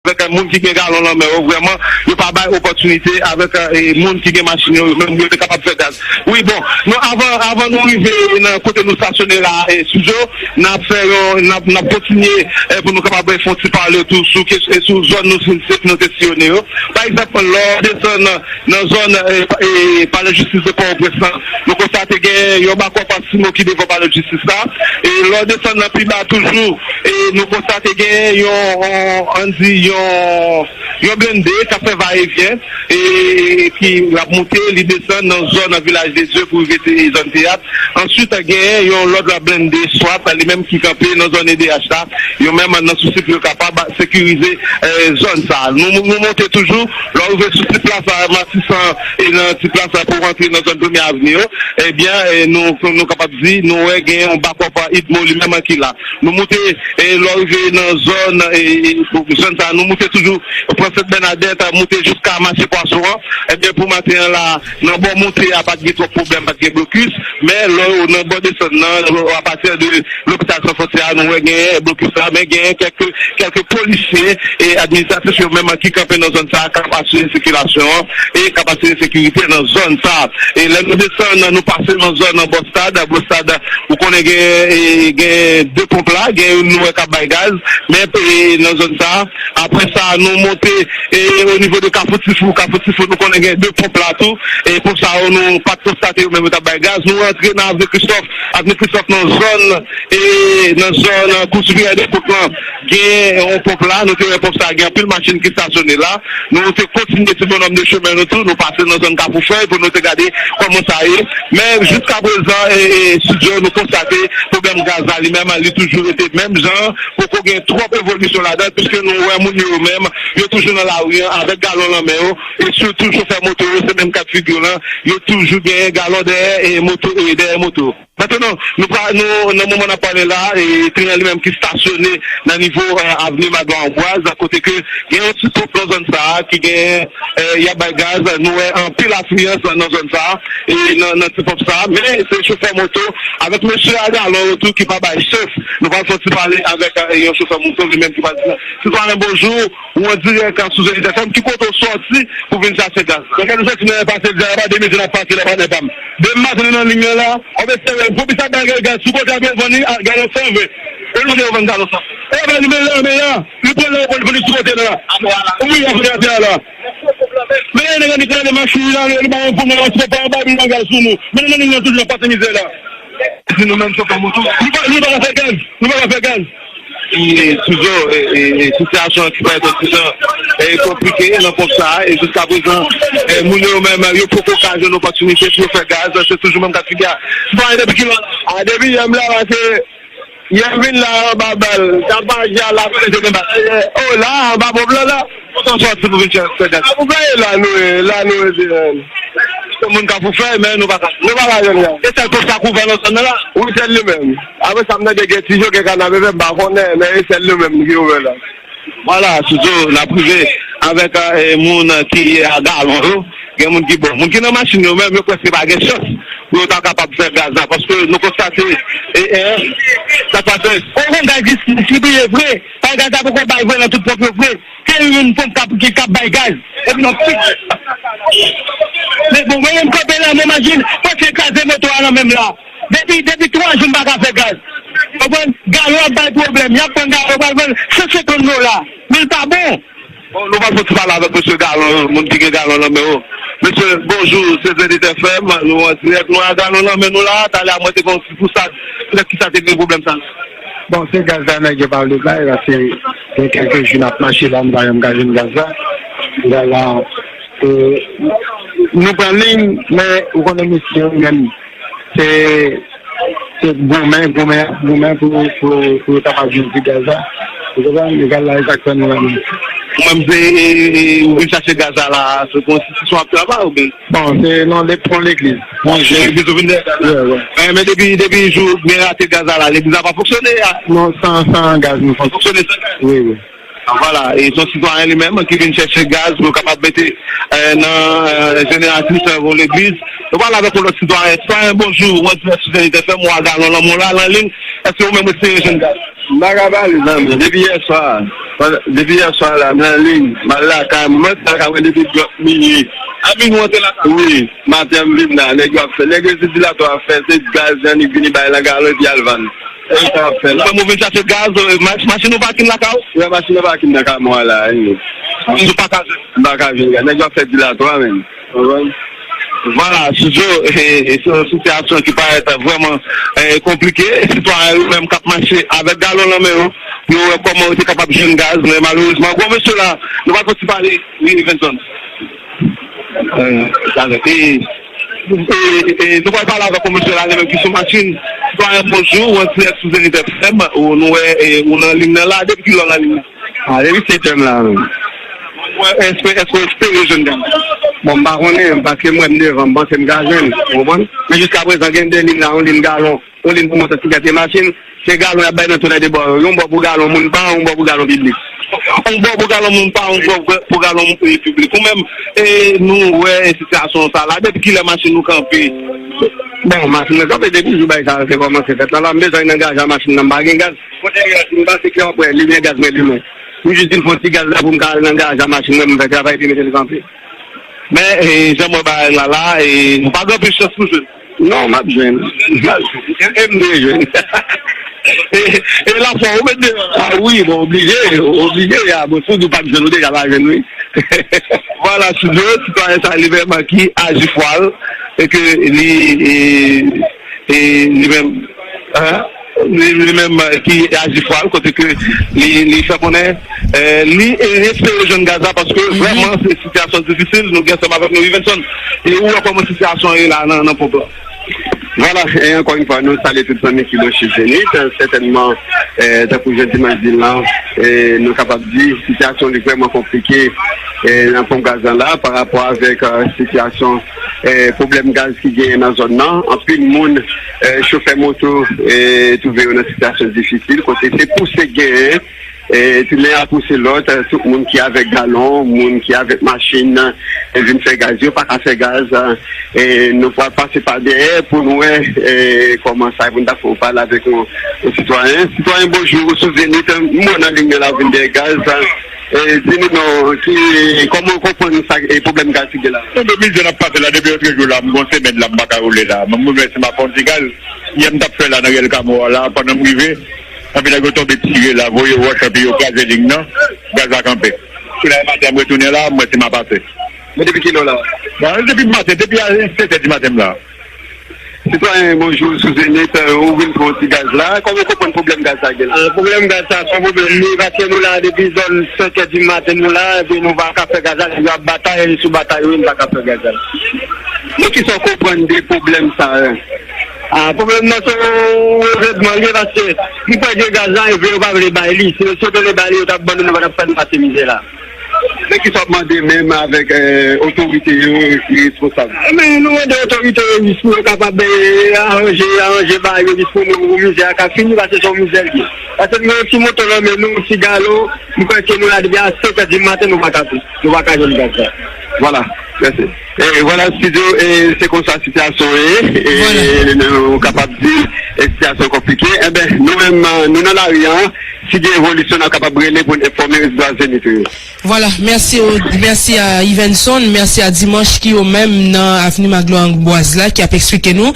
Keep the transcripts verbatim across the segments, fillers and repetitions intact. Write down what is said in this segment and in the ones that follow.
avèk moun ki gen galon nan men yo, vrèman, yo pa bay opòtinite avèk e, moun ki gen machin yo, yo menm yo te kapab fè gaz. Wi, bon, nou, avan, avan nou rive nan kote nou stasyone la, e, Studio, n ap fè yon, n ap, n ap kontinye e, pou nou kapab fè yon ti pale tou sou, kes- e, sou zòn nou, si- si nou te siyone yo. Pa egzanp, lè w desann nan zòn e, e, Palè Jistis de Pòtoprens lan, nou konstate gen yon bakòp simo ki devan Palè Jistis la. E lè w desann nan pi ba toujou, e nou konstate gen yon, yon, ann di, yon, yon blende k ap fè vayevyen, e ki l ap moute, li desann nan zòn Vilaj de Dye pou rive te- zòn teyat. Answit, genyen yon lòt blende swat, li menm ki kanpe nan zòn E D H la. Yo menm nan sousi pou yo kapab sekirize e, zòn sa a. Nou, nou monte toujou, lè w rive sou ti plas la, Matisan, e nan ti plas la pou rantre nan zòn Premye Avni yo, ebyen, e, nou, nou kapab di, nou wè gen yon bakòp Idmo li menm ki la. Nou moute, e, lè w rive nan zòn, e, e, zòn sa a, nou moute toujou, pran Sent Bènadèt, moute jiska mache pwason an. Ebyen, pou maten an la, nan bò monte a, pa t gen twòp pwoblèm, pa t gen blokis. Men, lè w nan bò desann nan, apati de lopital San Fwontyè a, nou wè gen blokis la, men gen kèk, kèk polisye e administratif yo menm ki kanpe nan zòn sa a, k ap asire sikilasyon an e k ap asire sekirite nan zòn sa a. E lè nou desann, nou pase nan zòn nan bò stad, bò stad, ou konnen gen, e, gen de ponp la, gen youn nou wè k ap bay gaz, men e, nan zòn sa a, apre sa, nou monte e, o nivo de Kafou Tifou, Kafou Tifou, nou konnen gen de ponp la tou. E ponp sa yo, nou pa t konstate yo menm yo t ap bay gaz. Nou rantre nan Avni Kristòf, Avni Kristòf nan zòn, e, nan zòn Kou Siperyè de Kont lan, gen yon ponp la. Nou te wè ponp sa, gen anpil machin ki stasyone la. Nou te kontinye ti bonòm de chemen nou tou. Nou pase nan zòn Kafou Fèy pou nou te gade kòman sa ye. Men jiska prezan, e, e, Studio, nou konstate pwoblèm gaz la li menm, li toujou rete menm jan. Poko gen twòp evolisyon ladan, piske nou wè moun yo menm, yo toujou nan lari an avèk galon nan men yo, e sitou chofè moto yo, se menm ka figi yo lan, yo toujou genyen galon dèyè e moto, e dèyè moto. Mentnan, nou pa, nou, nan moman n ap pale la, e triyan li menm ki stasyone nan nivo, e, avni Madan Anbwaz, kote ke gen yon ti ponp nan zòn sa a ki gen, e, y ap bay gaz, nou wè anpil afliyans nan zòn sa a, e nan, nan ti ponp sa a, men se chofè moto avèk mesye a galon yo tou ki pa bay chans. Nou pral fè yon ti pale avèk, e, yon chofè moto, li menm ki pral di, sitwayen, bonjou, ou an dirèk sou Zenith F M, ki kote w sòti pou vin chache gaz la? Kote nou sòti nan pase dja, pa de midi n ap pase la, pa nan pam. Demen maten, nou nan liy nan la, w ap espere, pwomès ap bay gaz sou kote a, vann li, a, galon san ven. E nou te vann galon san ven. E ben, li men la, men la, li pran la, li pran li sou kote la. Wi, a kote atè a la. Men nèg an deklare machin li la, li ba yon pou mwen, yon ti pa anba, li nan gaz sou nou. Men nèg an toujou ap pase mizè la. Si nou menm chofè moto, nou pa, nou pa ka fè gaz, nou pa ka fè gaz. E, Studio, e, e, e, sitiyasyon an ki parèt yon ti jan, e, konplike nan ponp sa a, e jiska prezan, e, moun yo menm, yo poko ka jwenn opòtinite pou yo fè gaz, se toujou menm ka figi a. Sitwayen, depi kilè w la? A, depi yè m la, paske yè m vin la anba bal, sa pa ja la. Kote yo te gen bal? E, o, la, anba ponp lan la. Kote w sòti pou vin chè-, fè gaz? A, pou fè la nou ye, la nou ye, se, se moun Kafou Fèy, men nou pa ka. Nou pa ka jwenn gaz. E sèl ponp sa k ouvè nan zòn nan la? Wi, sèl li menm. Apre sa, m tande gen ti jokè kanapevè, m pa konnen, men e sèl li menm ki ouvè la. Vwala, Studio, n ap rive avèk, e, moun ki a galon yo. Gen moun ki bon. Moun ki nan machin yo menm, yo prèske pa gen chans pou yo ta kapab fè gaz la, paske nou konstate, e, e, sa pase. Ou konn gaz dis, distribiye vre, pa gaz la poko bay vre nan tout ponp yo vre. Se youn ponp k ap, ki k ap bay gaz. Epi nou pik. Men bon, mwen menm kanpe la, mwen imajine, prèske kraze moto a nan men m la. Depi, depi twa jou m pa ka fè gaz. Konprann? Galon ap bay pwoblèm. Y ap pran galon, pral vann san senkant dola. Men l pa bon. Bon, nou pral fè ti pale avèk mesye galon, moun ki gen galon nan men yo. Mesye, bonjou, se Zenith F M, nou an dirèk, nou a galon nan men nou la, talè a mwen te gen yon ti pousad, petèt ki sa te gen pwoblèm sa. Bon, se gaz la nèg yo pa vle bay, paske gen kèlke jou n ap mache la, nou pa janm ka jwenn gaz la. Gaz la, e, nou pran liy, men ou konnen misye yo menm, se, se goumen, goumen, goumen pou, pou, pou yo kapab jwenn ti gaz la. Ou konprann? Gaz la, e sa k fè nou la menm. Ou menm, se, e, e, ou vin chache gaz la, la, se pou yon enstitisyon w ap travay oubyen? Bon, se nan le, pon legliz. Pon legliz ou vin dèyè gaz la? Wi, wi. E, men depi, depi jou gen rate gaz la, la, legliz la pa fonksyone, a? Non, san, san gaz nou fonksyone. Fonksyone san gaz? Wi, wi. Vwala, e se yon sitwayen li menm ki vin chèche gaz pou l kapab mete, eh, nan, eh, jeneratris, eh, pou legliz. Nou pale avèk yon lòt sitwayen. Sitwayen, bonjou, ou an dirèk sou Zenith F M, ou a galon lanmò la, nan liy. Èske ou menm ou espere jwenn gaz? M pa ka pale, zanmi. Depi yè swa, depi yè swa la, m nan liy, m al lakay mwen, m rete lakay mwen depi minui. A minui ou te lakay? Wi, maten m vin la, nèg yo ap fè, nèg yo se dilatwa ap fè, se gaz, annik vini bay nan galon epi al vann. E sa ap fè la. Ou menm ou vin chache gaz, eh, mach-, machin ou pakin lakay ou? Wi, machin nan pakin nan kay mwen la, wi. Ou pa ka jwenn? M pa ka jwenn gaz. Nèg yo ap fè dilatwa, menm. Konprann? Vwala, Sidjo, e, e se yon sitiyasyon ki parèt vrèman, eh, konplike. Sitwayen yo menm k ap mache avèk galon nan men yo, pou yo wè kòman yo te kapab jwenn gaz. Men malerezman, gwo mesye la, nou pa soti pale, wi, Evenson. Eh, e, e, e, nou pral pale avèk yon mesye la, li menm ki sou machin. Sitwayen, bonjou, ou an dirèk sou Zenith F M, ou, nou wè, e, ou nan liy nan la, depi kilè w nan liy nan? A, depi sèt è m la menm. Ou, èske, èske w espere jwenn gaz? Bon, m pa konnen, paske m wè m devan, m panse m ka jwenn, ou konprann? Men jiskaprezan, gen de liy la, yon liy galon, yon liy pou moto siklèt e machin, se galon y ap bay nan tou lè de bò yo. Yon bò pou galon moun pa, yon bò pou galon piblik. Yon bò pou galon moun pa, yon bò pou galon, eh, piblik. Ou menm, eh, nou wè, eh, sitiyasyon sa la, depi kilè machin ou kanpe? Bon, machin mwen kanpe depi jou bagay sa te kòmanse fèt la. La, m bezwen nan gaz a machin nan, m pa gen gaz. Kote gaz, m pase kè w ap wè, limyè gaz mwen limen. M jis vin fè yon ti gaz la pou m ka al nan gaz a machin mwen, m fè travay epi mete l kanpe. Men, eh, jan m wè bagay la la, eh, ou pa gen anpil chans pou jwenn. Non, m ap jwenn. M ap jwenn. E, e m dwe jwenn. E, e lafwa, ou mèt devan la. A wi, bon, oblije, oblije, a, bon, si w di w p ap jwenn, ou deja pa jwenn, wi. Vwala, Sidjo, sitwayen sa li vrèman ki aji fwa l, e ke li, e, e li menm, hein, li, li menm, eh, ki aji fwa l, kote ke li, li fè konnen, eh, li, eh, espere jwenn gaz la, paske vrèman, se sitiyasyon difisil, nou gen ansanm avèk nou, Evenson, e ou wè kòman sitiyasyon ye la nan, nan ponp lan. Vwala, e ankò yon fwa, nou salye tout zanmi ki branche Zenith. Sètènman, eh, tankou jan Dimanch di l lan, eh, nou kapab di sitiyasyon li vrèman konplike, eh, nan ponp gaz lan la, pa rapò avèk, eh, sitiyasyon, eh, pwoblèm gaz ki genyen nan zòn nan. Anpil moun, eh, chofè moto, eh, twouve yo nan sitiyasyon difisil, kote se pouse genyen, e, tounen a pouse lòt, e, tout moun ki avèk galon, moun ki avèk machin, e, vin fè gaz, yo pa ka fè gaz, e, nou pral pase pa dèyè pou nou wè, e, kòman sa, pou n ta fè yon pale avèk yon, yon sitwayen. Sitwayen, bonjou, ou sou Zenith, m wè nan liy nan la, ou vin dèyè gaz, e, di nou non, ki, kòman w konprann sa, e, pwoblèm gaz ki gen la? Ebyen, mizè n ap pase la, depi lòt jou la, m gon semèn la, m pa ka woule la. Mwen menm, si m ap fè yon ti gaz, yè m t ap fè la nan Rèl Kamò a la, pandan m rive, anpil nèg yo tonbe tire la, voye wòch, anpi yo kraze liy nan, gaz la kanpe. Kounye a maten, m retounen la, m wè si m a pase. Men depi kilè w la? Bon, depi maten, depi a sèt è di maten m la. Sitwayen, bonjou, sou Zenith, ou vin pran ti gaz la. Kòman w konprann pwoblèm gaz la gen la? Ah, pwoblèm gaz la, se yon pwoblèm nou, paske nou la depi zòn senk è di maten, nou la, epi nou pa ka fè gaz la, nèg yo ap batay, sou batay, wi, nou pa ka fè gaz la. Men kisa w konprann de pwoblèm sa a? Ah, pwoblèm nan se yon règleman li ye, paske li pa gen gaz la, e vre yo pa vle bay li. Si yo te vle bay li, yo t ap ban nou, nou pa t ap fè nou pase mizè la. Men kisa w ap mande menm avèk, eh, otorite yo ki responsab? Ebyen, nou mande otorite yo jis pou yo kapab, eh, aranje, aranje bagay yo jis pou nou, pou mizè a ka fini, paske se yon mizè li ye. Paske nou gen yon ti moto nan men nou, yon ti galon, nou kwè ke nou la depi a senk è di maten, nou pa ka, nou pa ka jwenn gaz la. Vwala, mèsi. E vwala, Sidjo, e se konsa sitiyasyon ye. E nou kapab di, e sitiyasyon konplike. Enben, nou menm, nou nan lari a, si gen evolisyon, n ap kapab rele pou n enfòme oditè Zenith yo. Vwala, mèsi, mèsi a Yvenson, mèsi a Dimanche ki yo menm nan avni Maglo Anbwaz la, ki ap eksplike nou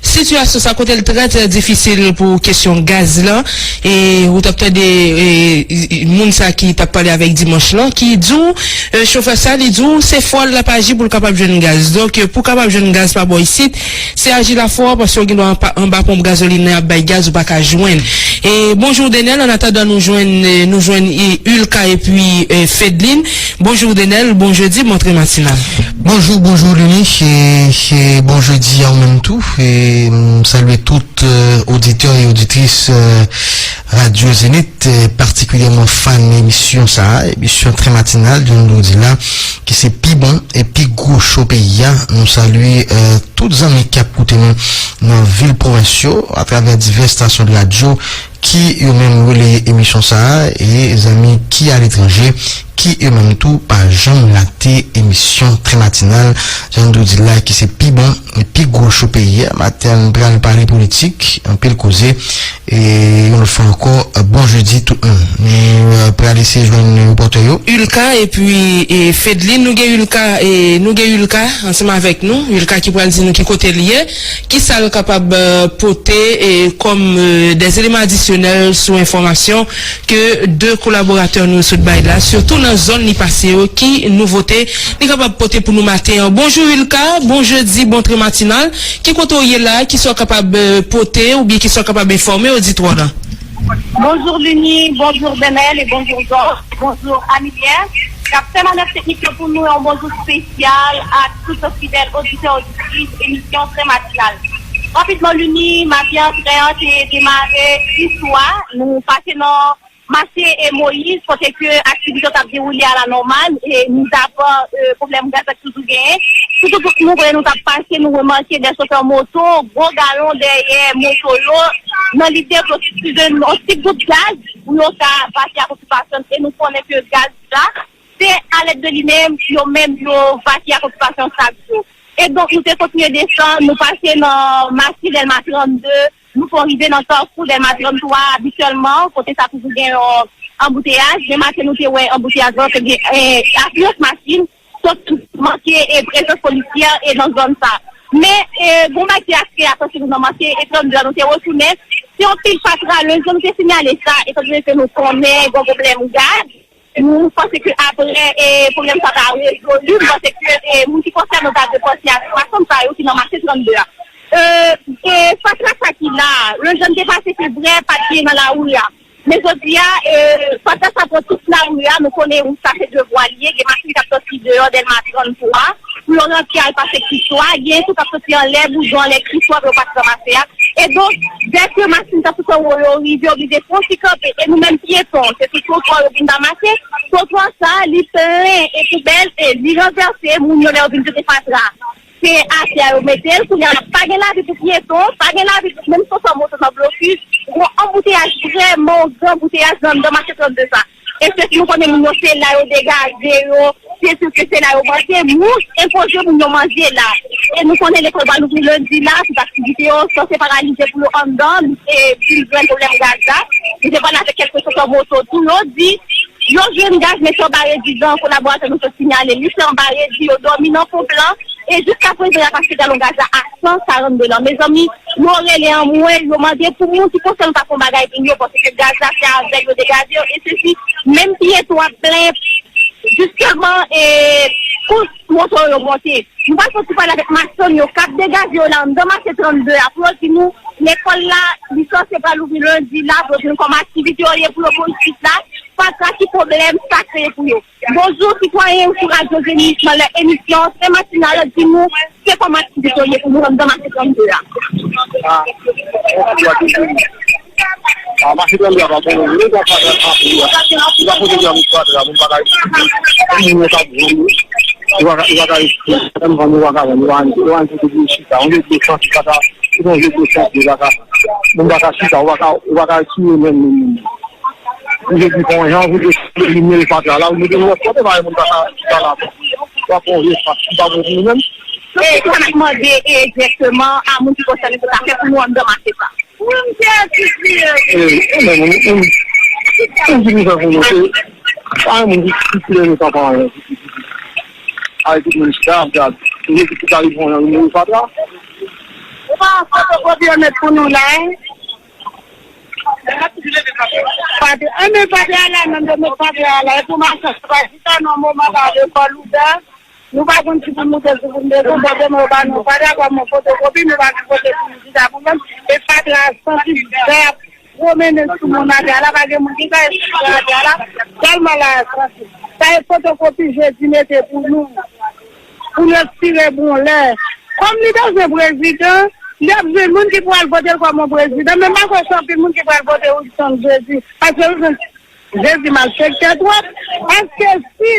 sitiyasyon sa, kote l trè, trè difisil pou kesyon gaz lan. E ou t ap tande, e, moun sa ki t ap pale avèk Dimanche lan, ki di w, e, chofè sa, li di w, se fò l ap aji pou l kapab jwenn gaz. Donk, e, pou w kapab jwenn gaz pa bò isit, se aji la fò, paske w gen dwa anba, anba ponp gazolin nan, y ap bay gaz, ou pa ka jwenn. E, bonjou, Denel, an atandan nou jwenn, e, nou jwenn, e, Ulka epi, e, Fedlin. Bonjou, Denel, bon jedi, bon trè matinal. Bonjou, bonjou, Lini, e, e, bon jedi a ou menm tou. E, m salye tout, e, oditè e oditris, e, Radio Zenith, e, patikilyèman fan emisyon sa a, emisyon trè matinal, jan nou di la, ki se pi bon e pi gwo show peyi a. Nou salye, e, tout zanmi k ap koute nou nan vil pwovens yo, atravè divès estasyon de radyo ki yo menm releye emisyon sa a, e zanmi ki aletranje, ki yo menm tou pa janm rate emisyon Trè Matinal, jan nou di la, ki se pi bon, pi gwo cho peyi a. Maten an, nou pral pale politik, anpil koze, e yon lòt fwa ankò, bon jedi tout moun. Nou, e, pral eseye jwenn repòtè yo. Ulka epi, e, Fedlin, nou gen Ulka, e, nou gen Ulka ansanm avèk nou. Ulka ki pral di nou ki kote l ye, ki sa l kapab, e, pote, e, kòm, e, des éléments additionnels sou enfòmasyon ke de kolaboratè nou sot bay la, sitou nan zòn li pase yo, ki nouvote li kapab pote pou nou maten an. Bonjou Ulka, bon jedi, bon Trè Matinal. Ki kote w ye la? Ki sa w kapab, e, pote oubyen ki sa w kapab enfòme oditwa la? Bonjou Lini, bonjou Benel e bonjou Georges, bonjou Amilien. N ap fè manèv teknik yo pou nou, yon bonjou espesyal ak tout fidèl oditè oditris emisyon Trè Matinal. Rapidman Lini, maten an, trè an te demare istwa. Nou pase nan mache e Moyiz, kote ke aktivite yo t ap dewoule a la nòmal, e mizapan, e, pwoblèm gaz la ki toujou genyen. Toutotan nou konnen nou t ap pase, nou remake de chofè moto, gwo galon dèyè moto yo, nan lide pou yo sifize yon ti gout gaz pou yo ka vake ak okipasyon, e nou konnen ke gaz la, se alèd de li menm, yo menm yo vake ak okipasyon chak jou. E donk, nou te kontinye desann, nou pase nan mache Dèlma trannde, nou fè rive nan kafou Dèlma tranntwa abityèlman, kote sa toujou gen yon anbouteyaj. Men maten, nou te wè anbouteyaj lan te gen, e, afliyans machin, sòt manke, e, prezans polisyè, e, nan zòn sa. Men, e, gon bagay ki atire atansyon nou nan mache, e, tranndè a, nou te retounen. Se yon pil fatra, lè nou te sinyale sa, etandone ke nou konnen gon pwoblèm gaz. Nou panse ke apre, e, pwoblèm sa ta rezoli, nou panse ke, e, moun ki konsène yo ta dwe panse a machann sa yo ki nan mache tranndè a. E, e, fatra sa ki la, lè jan te pase, se vrè, pa t gen nan lari a. Men jodi a, e, fatra sa pran tout lari a, nou konnen wout sa se de vwa li ye, gen machin k ap sòti deyò Dèlma tranntwa, pou yo rantre al pase Kristwa, gen tou k ap soti anlè Boudon, anlè Kristwa, pou yo pase nan mache a. E donk, dèke machin k ap soti anwo yo rive, yo oblije fè yon ti kanpe. E nou menm pyeton, se sou twotwa yo vin ta mache. Twotwa sa, li plen e poubèl, e li ranvèse, moun yo lè yo vin jete fatra. Se atè a yo mete l, kounye a pa gen lavi pou pyeton, pa gen lavi pou menm chofè moto nan blokis. Gon anbouteyaj, vrèman yon gran anbouteyaj nan anndan mache tranndde sa. E se si nou konnen moun yo se la yo degaje yo, se si ke se la yo manje, moun enpoze moun yo manje la. E nou konnen lekòl va louvri lendi la, tout aktivite yo sanse paralize pou yo anndan, e vin jwenn pwoblèm gaz la. Nou te pale avèk kèlke chofè moto tou, yo di, yo jwenn gaz, men se anba redi, jan kolaboratè nou sot sinyale, li se anba redi, yo dòmi nan ponp lan, e jiska prezan, y ap achte galon gaz la a san karannde lan. Mezanmi, yo rele anmwe, yo mande pou moun ki konsène ta fè yon bagay pou yo, paske gaz la se avè l yo degaje yo, e sesi, menm pyeton ap plenyen, jisteman, e, kou moto yo monte. Nou pral fè yon ti pale avèk machann yo k ap degaje yo la anndan mache tranndde a, pou yo di nou, lekòl la, li sanse pral louvri lendi la, pou yo di nou kòman aktivite yo ye pou yo mouri isit la, fatra ki pwoblèm sa kreye pou yo. Bonjou, sitwayen sou Radyo Zenith, nan lè emisyon Fè Matinal, di nou, se kòman aktivite yo ye pou nou anndan mache tranndde a. Ah, mache tranndde a pa bon, nou pa ka fatra, nou pa ka fatra, nou pa ka moun yo ka vann, nou pa ka, nou pa ka vann, nou pa ka vann, nou pa ka vann, nou pa ka vann, nou pa ka vann, nou pa ka vann, nou pa ka vann, nou pa ka, nou pa ka, nou pa ka vann, nou pa ka vann, nou pa ka vann. Ou vle di fè yon jan, ou vle di limye fatra la, ou mete lòt kote, pa gen moun pa ka chita la. W ap fè yon jan, pa bon pou nou menm. E sa n ap mande egzakteman a moun ki konsène pou ta fè pou nou anndan mache sa. E, e menm, moun, moun, moun ki nou fè pou nou, se pa yon moun ki, ki tire nou pa anyen. Ay, tout moun chita, ap gade. Ou vle di pou ta rive yon jan, limye fatra. Ou pa fotokopi yo met pou nou la, en? Fatra, anben fatra a la menm, yo met fatra a la, e pou machann yo pa chita nan moman sa, lekòl ouvè, nou pa konn si pou n moute, si pou n desann, bon, demen yo ba nou fatra kòm yon fotokopi, nou pa gen kote pou nou chita pou menm, e fatra a santi vè ap pwomennen sou moun atè a la, pa gen moun ki ka esplike atè a la, tèlman la a santi. Sa e fotokopi Jezi mete pou nou. Pou l retire bon lè. Kòm li bezwen prezidan, li ap jwenn moun ki pral vote l kòm yon prezidan. Men m pa kwè se anpil moun ki pral vote Wilson Jezi. Paske Wilson Jezi malfektè twòp. Paske si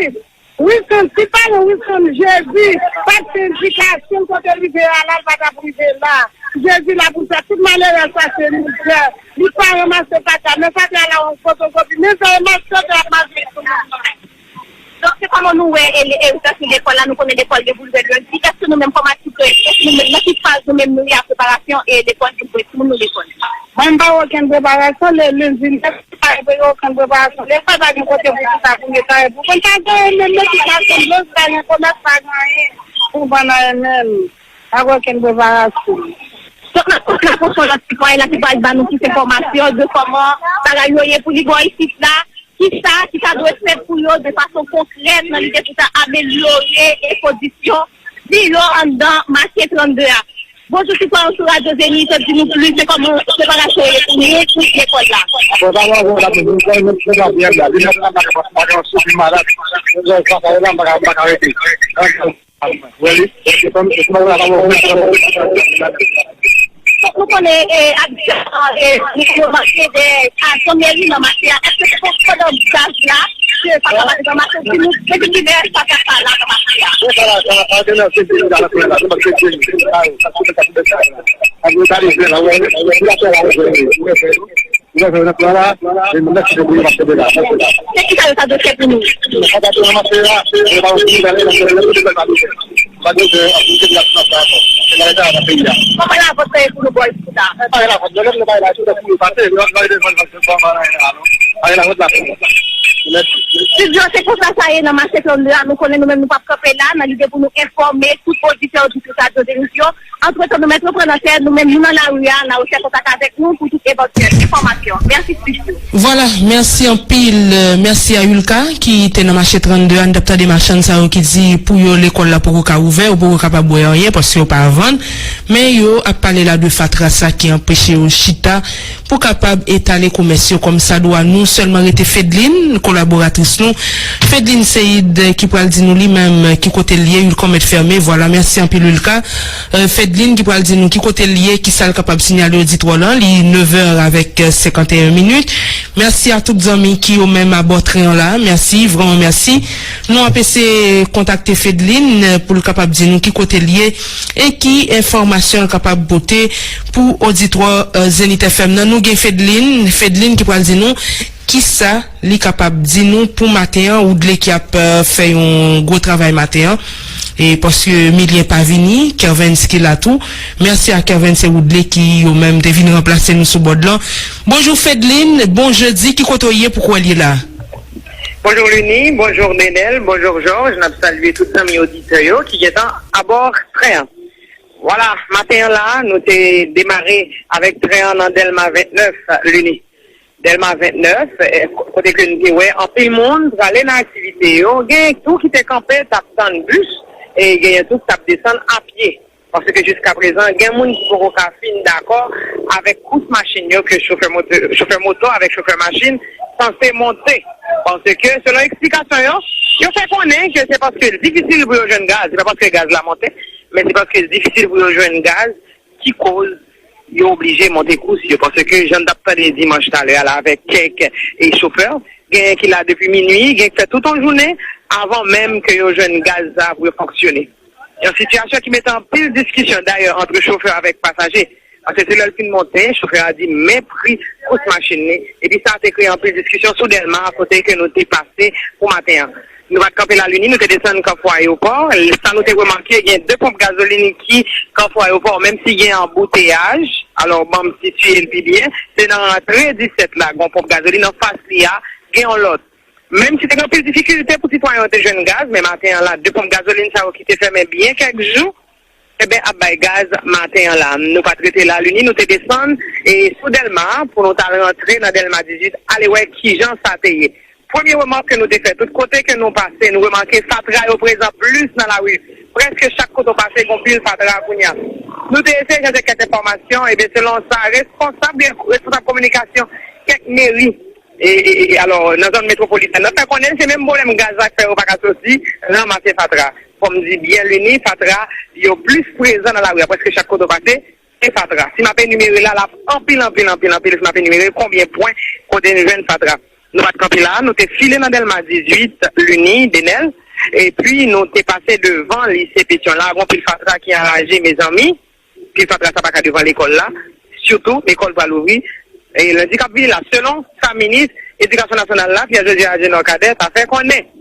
Wilson, ti paran Wilson, Jezi pa t fè endikasyon l kote l rive a la, l pa t ap rive la. Jezi la pou sa, tout malere sa se mizè. Li pa ranmase fatra, men fatra la yon fotokopi. Mezanmi, malfektè ap mache sou moun nan. Donk, se kòman nou wè e, e, e, lekòl la, nou konnen lekòl gen pou l ouvè lendi. Èske nou menm kòm aktivite, èske nou menm, nan ki faz nou menm nou ye a preparasyon e lekòl pou voye timoun nou lekòl? Mwen, m pa gen okenn preparasyon, le, lendi, m pa gen okenn preparasyon. Lekòl pa gen kote pou chita pou netwaye, pou konn pa gen menm medikasyon, blanch, pa gen komès, pa gen anyen pou vann anyen menm. Pa gen okenn preparasyon. Donk, n ap, n ap pran yon lòt sitwayen la ki pral ban nou plis enfòmasyon de kòman bagay yo ye pou li bò isit la. Kisa ki ta dwe fèt pou yo de fason konkrèt nan lide pou ta amelyore e kondisyon vi yo anndan mache trannde a? Bonjou, sitwayen sou Radyo Zenith, di nou plis de kòman preparasyon yo ye pou nou, pou lekòl la. Preparasyon la, pou nou, pou nou, pou nou, pou nou, pou nou, pou nou, pou nou, pou nou, Fòk nou konnen, e, abitye, e, nou manke de ajan meri nan mache a. Èske se pou pandan gaz la, ke sa ta pase nan mache, si nou, depi kilè sa ta pase la nan mache a? Ou wè sa yo nan plan la, e mwen mèt se debouye m ap kenbe la. Se ki sa yo ta dwe fè pou nou? Sa ta dwe nan mache la, e pa yon fini gade nan fè lè tout lè pa dwe fè. Pa dwe fè aktivite pou y ap nan fè ankò. Se malè sa nan peyi a. Kòman lavant sa ye pou nou bò isit la? E pa lavant, lè nou bay la, tout lè pou yo pase, yo bay de van, van, van, van, van, pa gen lavant la. Mèsi. Silvio, se konsa sa ye nan mache trannde a, nou konnen nou menm nou p ap kanpe la, nan lide pou nou enfòme tout oditè, oditris Radyo Zenith yo. Antretan, nou mèt reprann antèn, nou menm nou nan lari a, nan rechèch kontak avèk nou pou tout evantyèl enfòmasyon. Mèsi, Silvio. Vwala, mèsi anpil. Euh, mèsi a Yulka ki te nan mache trannde a. N t ap tande machann sa yo ki di pou yo lekòl la poko ka ouvè, yo poko kapab wè anyen paske yo pa vann. Men yo ap pale la de fatra sa ki anpeche yo chita pou kapab etale komès yo kòm sa dwa. Nou sèlman rete Fedline, kolaboratris nou. Fedline Seid, eh, ki pral di nou li menm, eh, ki kote l ye, Ulcom mèt fèmen. Vwala, mèsi anpil, Ulka. Eh, Fedline ki pral di nou ki kote l ye, ki sa l kapab siyale oditwa lan. Li nevè avèk, eh, senkanteyen minit. Mèsi a tout zanmi ki yo menm abò tren an la. Mèsi, vrèman mèsi. Nou ap eseye kontakte Fedline, eh, pou l kapab di nou ki kote l ye e ki enfòmasyon l kapab pote pou oditwa, eh, Zenith F M nan. Nou gen Fedline, Fedline ki pral di nou kisa li kapab di nou pou maten an, Woodley ki ap, eh, fè yon gwo travay maten an. E paske Milien pa vini, Kervens ki la tou. Mèsi a Kervens e Woodley ki yo menm te vin ranplase nou sou bòd lan. Bonjou Fedline, bon jedi, ki kote w ye, pou kwè l ye la? Bonjou Lini, bonjou Nenel, bonjou Georges, n ap salye tout zanmi oditè yo ki gentan abò tren an. Vwala, maten an la, nou te demare avèk tren an nan Dèlma vennèf, Lini. Dèlma vennèf, eh, ko-, kote ke n te wè anpil moun prale nan aktivite yo, gen tou ki te kanpe, t ap tann bis, e genyen tou ki t ap desann a pye. Paske jiskaprezan, gen moun ki poko ka fin dakò avèk kous machin yo ke chofè moto, chofè moto avèk chofè machin sanse monte. Paske, selon eksplikasyon yo, yo fè konnen ke se paske l difisil pou yo jwenn gaz. Se pa paske gaz la monte, men se paske l difisil pou yo jwenn gaz ki koz yo oblije monte kous yo. Paske, jan n t ap tande dimanch talè a la avèk kèk, e, chofè, genyen ki la depi minui, gen ki fè tout yon jounen avan menm ke yo jwenn gaz sa pou yo fonksyone. Yon sitiyasyon ki mete anpil diskisyon, dayè, ant chofè avèk pasaje. Paske se lè l fin monte, chofè a di men pri kous machin li. Epi sa te kreye anpil diskisyon sou Dèlma, kote ke nou te pase pou maten an. Nou pa t kanpe la Lini, nou te desann Kafou Ayewopò. Sa nou te remake, gen de ponp gazolin ki Kafou Ayewopò, menm si gen anbouteyaj. Alò, ban m sitiye l pi byen. Se nan rantre disèt la, gen yon ponp gazolin, anfas li a, gen yon lòt. Menm si te gen anpil difikilte pou sitwayen yo te jwenn gaz, men maten an la, de ponp gazolin sa yo ki te fèmen byen kèk jou, enben, ap bay gaz maten an la. Nou pa t rete la Lini, nou te desann, e, sou Dèlma pou nou t al rantre nan Dèlma dizuit, ale wè kijan sa te ye. Premye remak ke nou te fè, tout kote ke nou pase, nou remake fatra yo prezan plis nan lari. Prèske chak kote w pase, gen pil fatra kounye a. Nou te eseye chèche kèk enfòmasyon, ebyen, selon sa, responsab, responsab kominikasyon kèk meri, e, e, e, alò, nan zòn metwopolitèn nan, fè konnen se menm pwoblèm gaz la k fè yo pa ka soti ranmase fatra. Fò m di byen Lini, fatra yo plis prezan nan lari a, prèske chak kote w pase, se fatra. Si m ap enimere la, l ap anpil, anpil, anpil, anpil, si m ap enimere konbyen pwen kote n jwenn fatra. Nou pa t kanpe la, nou te file nan Dèlma dizuit, Lini, Denèl, Epi nou te pase devan lise Petyon la, gen pil fatra ki anraje, mezanmi. Pil fatra sa pa ka devan lekòl la, sitou lekòl pral ouvri e lendi k ap vini la, selon sa minis edikasyon nasyonal la, Pierre José Agénor Cadet, ta fè konnen.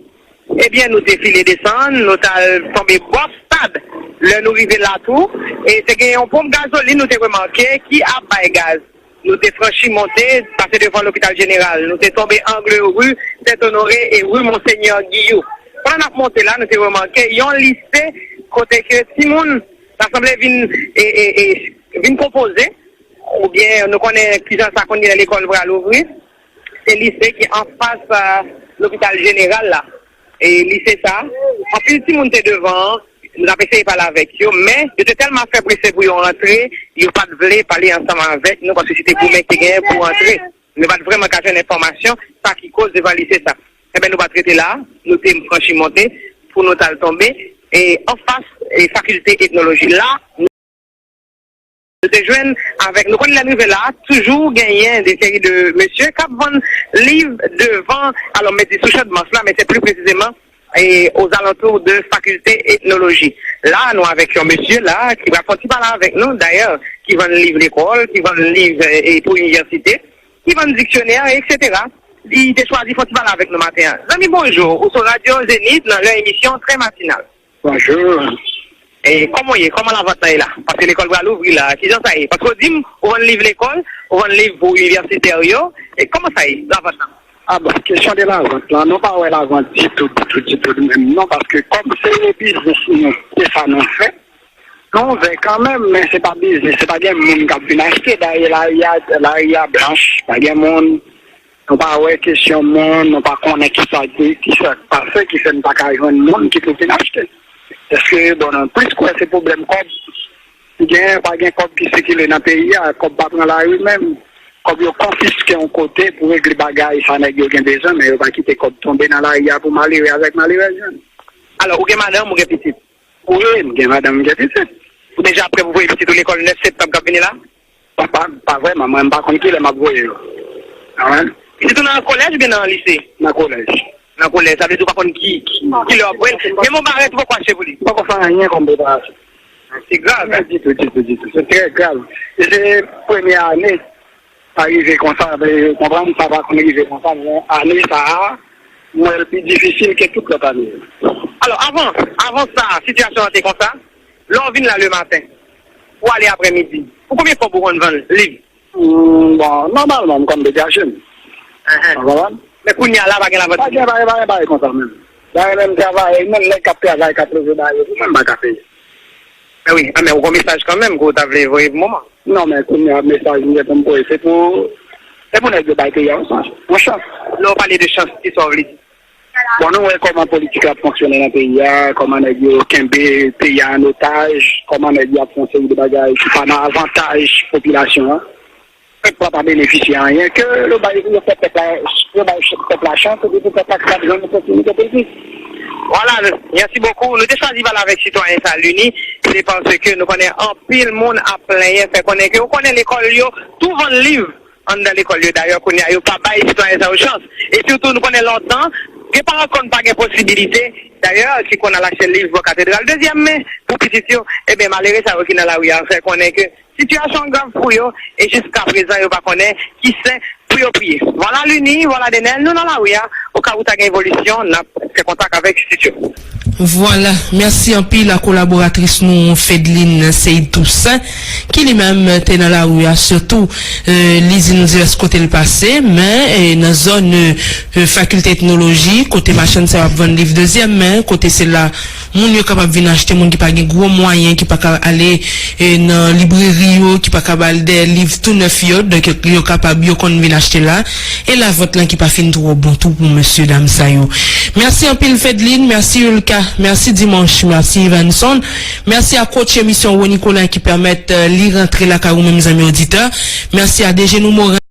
Ebyen, nou te file desann, nou t al tonbe bò stad. Lè nou rive la tou, e te gen yon ponp gazolin nou te remake ki ap bay gaz. Nou te franchi monte, pase devan lopital jeneral. Nou te tonbe angle ri Sent Onore e ri Monsenyè Giyou. Pandan n ap monte la, nou te remake yon lise kote ke timoun ta sanble vin, e, e, e, vin konpoze, oubyen nou konnen kijan sa konn ye lè lekòl pral ouvri. Se lise ki anfas, a, lopital jeneral la. E lise sa, anpil timoun te devan an, nou t ap eseye pale avèk yo, men yo te tèlman fè prese pou yo rantre, yo pa t vle pale ansanm avèk nou, paske se te goumen ki te genyen pou rantre. Nou pa t vrèman ka jwenn enfòmasyon sa ki koz devan lise sa. Enben, nou pa t rete la, nou te franchi monte pou nou t al tonbe e anfas e fakilte etnoloji la. Nou te jwenn avèk, nou konn lè n rive la, toujou genyen de seri de mesye k ap vann liv devan, alò, m mete sou Chandmans la, men se pli presizeman e, aux alentours de faculté ethnologie. La, nou avèk yon mesye la ki va fè yon ti pale avèk nou, dayè, ki vann liv lekòl, ki vann liv e, e, pou inivèsite, ki vann diksyonè, etsetera. Li te chwazi fè yon ti pale avèk nou maten an. Zanmi, bonjou. Ou sou Radyo Zenith nan lè emisyon Trè Matinal. Bonjou. E, kòman w ye? Kòman lavant lan ye la? Paske lekòl pral ouvri la. Kijan sa ye? Paske w di m, ou vann liv lekòl, ou vann liv pou inivèsitè yo. E, kòman sa ye, lavant lan? A bon, kesyon de lavant lan, nou pa wè lavant ditou, ditou, ditou menm non, paske kòm se biznis nou, se sa nou fè, nou ouvè kanmenm, men se pa biznis, se pa gen moun k ap vin achte, dayè lari a, lari a blanch, pa gen moun, nou pa wè kesyon moun, nou pa konnen kisa ki, kisa k pase, ki fè n pa ka jwenn moun ki pou vin achte. Èske, bon, nou plis kwè se pwoblèm kòb. Gen, pa gen kòb ki sikile nan peyi a, kòb pa pran lari menm. Kòb yo konfiske yon kote pou regle bagay sa nèg yo gen bezwen, men yo pa kite kòb tonbe nan lari a pou malere avèk malerèz jwenn. Alò, ou gen madanm, ou gen pitit? Wi, m gen madanm, m gen pitit. Ou deja prè pou voye pitit ou lekòl nèf septanm k ap vini la? Pa, pa, pa vrèman, mwen m pa konn kilè m ap voye yo. Pitit ou nan kolèj oubyen nan lise? Nan kolèj. Nan kolèj, sa vle di ou pa konn ki, ki, kilè w ap voye l. Menm yon barèt ou poko achte pou li. M poko fè anyen kòm preparasyon. Se grav, hein? Ditou, ditou, ditou. Se trè grav. E se premye ane sa rive konsa, ou konprann, sa pa konn rive konsa, men ane sa a, m wè l pi difisil ke tout lòt ane yo. Alò, avan, avan sa, sitiyasyon an te konsa? Lè w vin la lematen, ou ale aprèmidi, pou konbyen kòb ou konn vann liv? Hmm, bon, nòmalman, m konn degaje m. Ou konprann? Men kounye a la, pa gen lavant. Pa gen, pa gen, pa gen bagay konsa menm. Dayè menm travay, menm nèg k ap travay, k ap leve bagay yo, menm pa ka peye. Men wi, a, men ou gon mesaj kanmenm ke w ta vle voye pou moman? Non, men kounye a, mesaj m gen pou m voye, se pou, se pou nèg yo bay peyi a yon chans. Yon chans. Lè w pale de chans, kisa w vle di? Bon, nou wè kòman politik la ap fonksyone nan peyi a, kòman nèg yo kenbe peyi a an otaj, kòman nèg yo ap fè yon seri de bagay ki pa nan avantaj popilasyon an. Pèp la pa benefisye anyen, ke yo bay, yo fè pèp la, yo bay pèp la chans, epi pou pèp la kapab jwenn opòtinite pou l viv. Vwala, mèsi bokou. Nou te chwazi pale avèk sitwayen sa, Luni, se paske nou konnen anpil moun ap plenyen, fè konnen ke ou konnen lekòl yo tou vann liv anndan lekòl yo. Dayè, kounye a, yo pa bay sitwayen sa yo chans. E sitou, nou konnen lontan, gen paran konn pa gen posibilite, dayè, ki konn al achte liv bò katedral dezyèm men pou pitit yo. Ebyen, malere sa yo ki nan lari a fè konnen ke sitiyasyon an grav pou yo, e jiska prezan, yo pa konnen ki sen pou yo priye. Vwala Luni, vwala Denel, nou nan lari a, oka ou ta gen evolisyon, n ap fè kontak avèk estidyo. Vwala, mèsi anpil a kolaboratris nou Fedline Seid Toussaint, ki li menm te nan lari a, sitou, e, li di nou divès kote l pase, men, e, nan zòn, e, e, fakilte etnoloji, kote machann sa yo ap vann liv dezyèm men, kote se la moun yo kapab vin achte, moun ki pa gen gwo mwayen, ki pa ka ale, e, nan libreri yo, ki pa ka ba l dèyè liv tou nèf yo, donk yo, yo kapab, yo konn vin achte la. E lavant lan ki pa fin twò bon tou pou mesye dam sa yo. Mèsi anpil Fedline, mèsi Ulka, mèsi Dimanche, mèsi Ivanson, mèsi a coach emisyon Rony Colin ki pèmèt, e, li rantre lakay ou menm zanmi oditè. Mèsi a D G nou Morin.